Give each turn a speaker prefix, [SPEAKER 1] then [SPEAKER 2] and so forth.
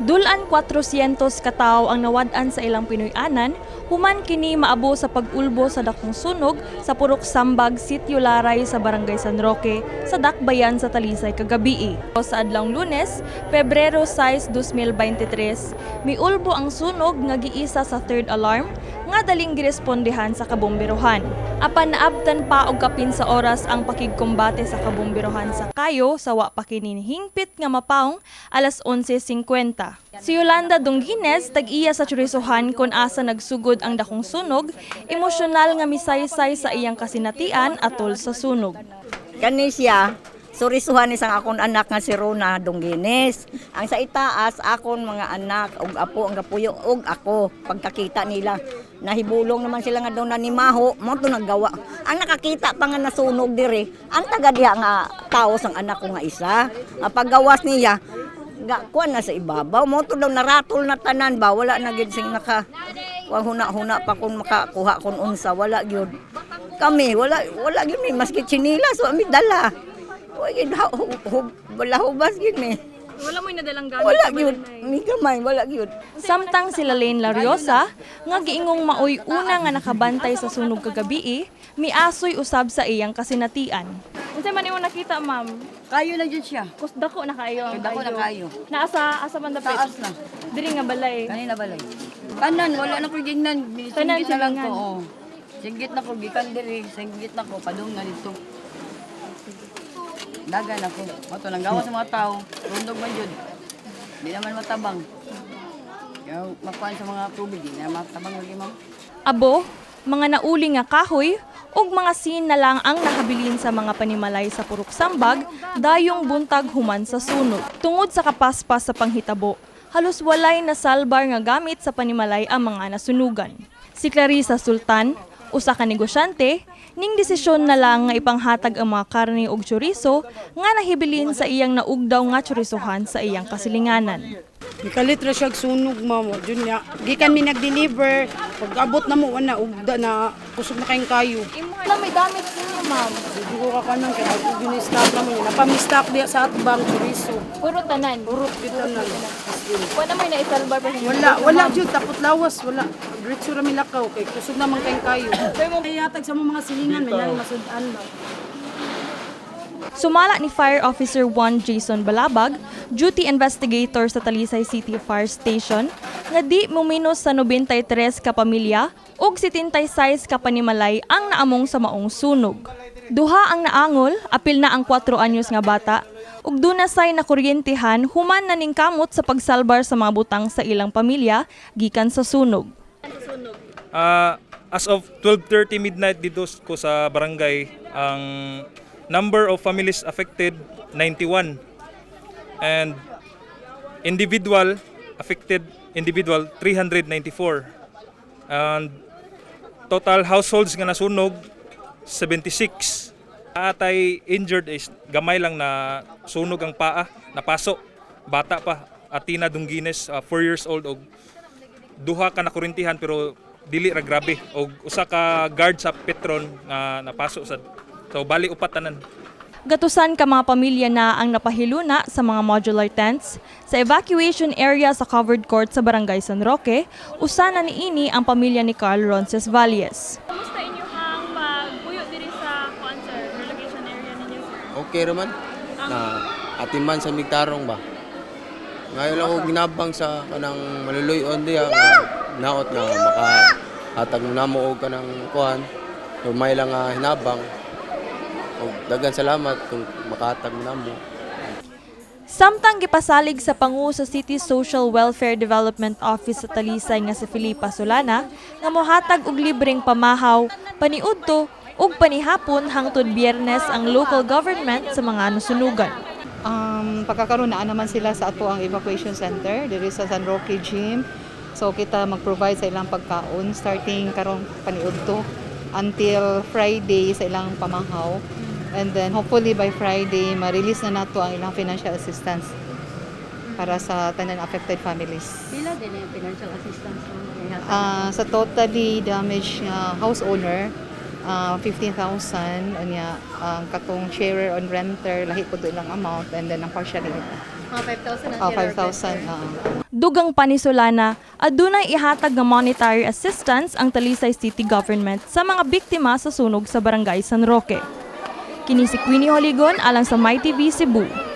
[SPEAKER 1] Dul-an 400 ka tawo ang nawad-an sa ilang Pinoy-anan human kini maabo sa pag-ulbo sa dakong sunog sa Purok Sambag, Sitio Laray sa Barangay San Roque sa Dakbayan sa Talisay kagabii. Sa adlawng Lunes, Pebrero 6, 2023, miulbo ang sunog nga giisa sa third alarm nga daling girespondehan sa kabomberohan. Apan naabtan pa og kapin sa oras ang pakigkumbate sa kabomberohan sa kayo sa wa pa kini hingpit nga mapawong alas 11:50. Si Yolanda Dungines, tag-iya sa chorizohan kon asa nagsugod ang dakong sunog, emosyonal nga misaysay sa iyang kasinatian atol sa sunog.
[SPEAKER 2] Kani siya, chorizohan ni sang akon anak nga si Rona Dungines. Ang sa itaas, akon mga anak ug apo ang gapuyo ug ako pagkakita nila. Nahibulong naman sila nga daw na ni Maho, mo to naggawa. Ang nakakita pa nga nasunog diri, ang taga diha nga tao sang anak ko nga isa. Nga paggawas niya, ga kuan na sa ibabaw mo to daw naratol na tanan ba, wala na gid sing naka wa huna-huna pa kung makakuha kun unsa, wala gyud kami, wala wala gyud mi maski tsinilas wa mi dala, wa gyud wala, hubas gyud mi.
[SPEAKER 1] Wala mo'y nadalang gamit?
[SPEAKER 2] Wala gyud mi, gamay wala gyud.
[SPEAKER 1] Samtang sila Lane Lariosa, nga giingong maoy una nga nakabantay sa sunog kagabii, miasoy usab sa iyang kasinatian. Unsa man imong nakita, ma'am?
[SPEAKER 3] Kayo na dyan siya.
[SPEAKER 1] Kus dako na kayo ang
[SPEAKER 3] Dako na kayo.
[SPEAKER 1] Naasa asa man dapit?
[SPEAKER 3] Taas na.
[SPEAKER 1] Diri nga balay?
[SPEAKER 3] Kanina balay. Kanan, wala na ko gingnan.
[SPEAKER 1] Tanan,
[SPEAKER 3] Singgit na lang ko.
[SPEAKER 1] silingan.
[SPEAKER 3] Oh. Singgit na ko, gikan diri. Singgit na ko, padung na dito. Dagan ako. Mato nang gawa sa mga tao. Rundog man jud. Di naman matabang. Kaya makuan sa mga tubig, di na matabang lagi, ma'am.
[SPEAKER 1] Abo, mga nauli nga kahoy, ug mga sin na lang ang nakabilin sa mga panimalay sa Purok Sambag dayong buntag human sa sunog. Tungod sa kapaspas sa panghitabo, halos walay nasalbar nga gamit sa panimalay ang mga nasunugan. Si Clarissa Sultan, usa ka negosyante, ning desisyon na lang nga ipanghatag ang mga karne ug chorizo nga nahibilin sa iyang naugdaw nga chorizohan sa iyang kasilinganan.
[SPEAKER 4] Gikalit ra siya og sunog, ma'am. Jud niya. Gikan mi nag-deliver. Pag abot na mo ana ugda na, kusog na kayong kayo.
[SPEAKER 1] Imo may damage ninyo, ma'am?
[SPEAKER 4] Di ko ka kanon kay ug yun stock na mo niya. Napami-stock diya sa atbang chorizo.
[SPEAKER 1] Puro tanan.
[SPEAKER 4] Purot gyud tanan.
[SPEAKER 1] Wala may naisalbar pa.
[SPEAKER 4] Wala, wala jud, tapot lawas, wala. Diretso ra mi lakaw kay kusog naman kayong kayo. Kay hatag sa mga silingan may nang masud-an ba.
[SPEAKER 1] Sumala ni Fire Officer 1 Jason Balabag, duty investigator sa Talisay City Fire Station, nga di muminos sa 93 ka pamilya ug 76 ka panimalay ang naamong sa maong sunog. Duha ang naangol, apil na ang 4 anyos nga bata, ug duna say nakuryentehan human na ning kamot sa pagsalbar sa mga butang sa ilang pamilya gikan sa sunog.
[SPEAKER 5] As of 12:30 midnight dito ko sa barangay, ang number of families affected, 91. And individual affected individual, 394. And total households nga nasunog, 76. Atay injured is gamay lang na sunog ang paa, napaso. Bata pa, Atina Dungines, 4 years old, og duha ka nakurintihan pero dili ra grabe, og usa ka guard sa Petron nga napaso sad. So bali upat tanan.
[SPEAKER 1] Gatusan ka mga pamilya na ang napahiluna sa mga modular tents sa evacuation area sa covered court sa Barangay San Roque, usa na niini ang pamilya ni Carl Ronces Valles. Kumusta inyong pagpuyo diri sa kuan, sir, relocation area ninyo, sir?
[SPEAKER 6] Okay raman na atiman sa migtarong ba. Ngayon lang ako ginabang sa kanang maluluyon diya nga naot nga maka hatag namo og kanang kuan may lang nga hinabang og daghan salamat kung makahatag namo.
[SPEAKER 1] Samtang gipasalig sa pangu sa City Social Welfare Development Office sa Talisay nga si Felipa Solana nga mohatag og libreng pamahaw, paniudto ug panihapon hangtod Biyernes ang local government sa mga nasunugan.
[SPEAKER 7] Pagkakaroon naa naman sila sa ato ang evacuation center diri sa San Roque Gym. So kita mag-provide sa ilang pagkaon starting karong paniudto until Friday sa ilang pamahaw. And then hopefully by Friday ma-release na nato ang ilang financial assistance para sa tanan affected families.
[SPEAKER 3] Pila din yung financial assistance, ma'am?
[SPEAKER 7] Sa totally damaged nga house owner, 15,000 unya ang katong sharer and renter, lahi pud ilang amount, and then ang partially
[SPEAKER 8] Mga 5,000 ang
[SPEAKER 7] Ah, 5,000. Ah.
[SPEAKER 1] Dugang pa ni Solana, adunay ihatag nga monetary assistance ang Talisay City Government sa mga biktima sa sunog sa Barangay San Roque. Kini si Queenie Holigon alang sa MyTV Cebu.